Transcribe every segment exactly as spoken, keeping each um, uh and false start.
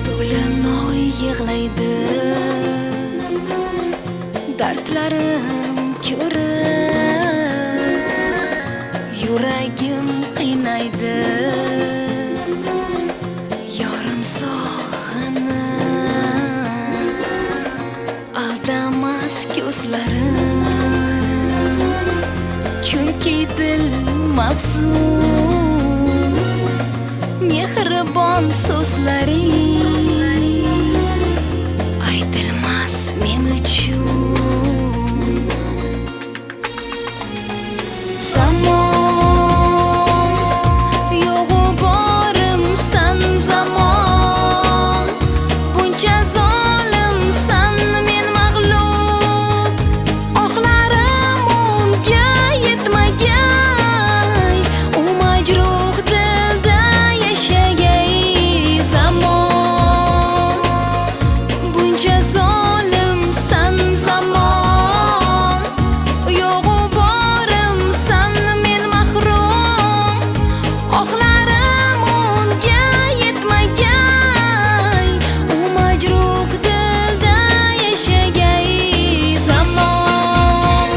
To'linoy yig'laydi, dardlarim ko'rib, yuragim qiynaydi. Yorim sog'inib, aldamas ko'zlarim, chunki dil mahzun. Mehribon so'zlaring aytilmas men uchun. Zamon, yo'g'u borimsan zamon, buncha zolimsan men mag'lub. Oqlarim unga yetmagay, u majruh dilda yashagay. Zamon, buncha zolimsan zamon, yo'g'u borimsan men mahrum. Oqlarim unga yetmagay, u majruh dilda yashagay zamon.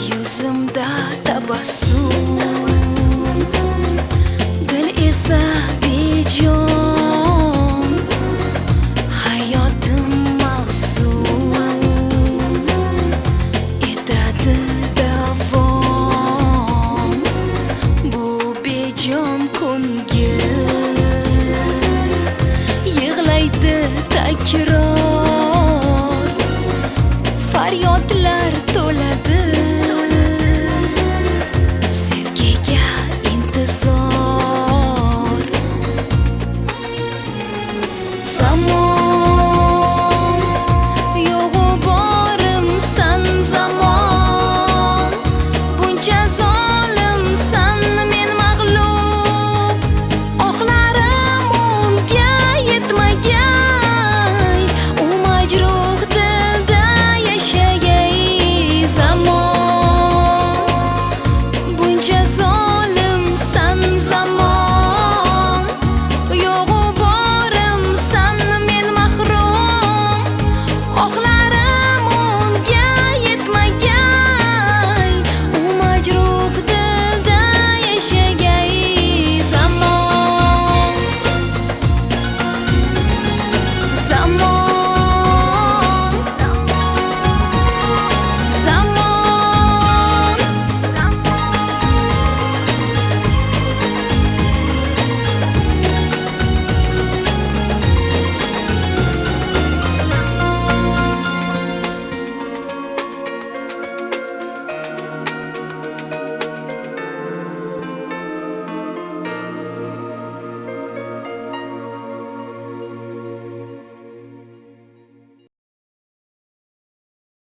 Yuzimda tabassum, dil esa bejon, hayotim mahzun etadi davom. Bu bejon kun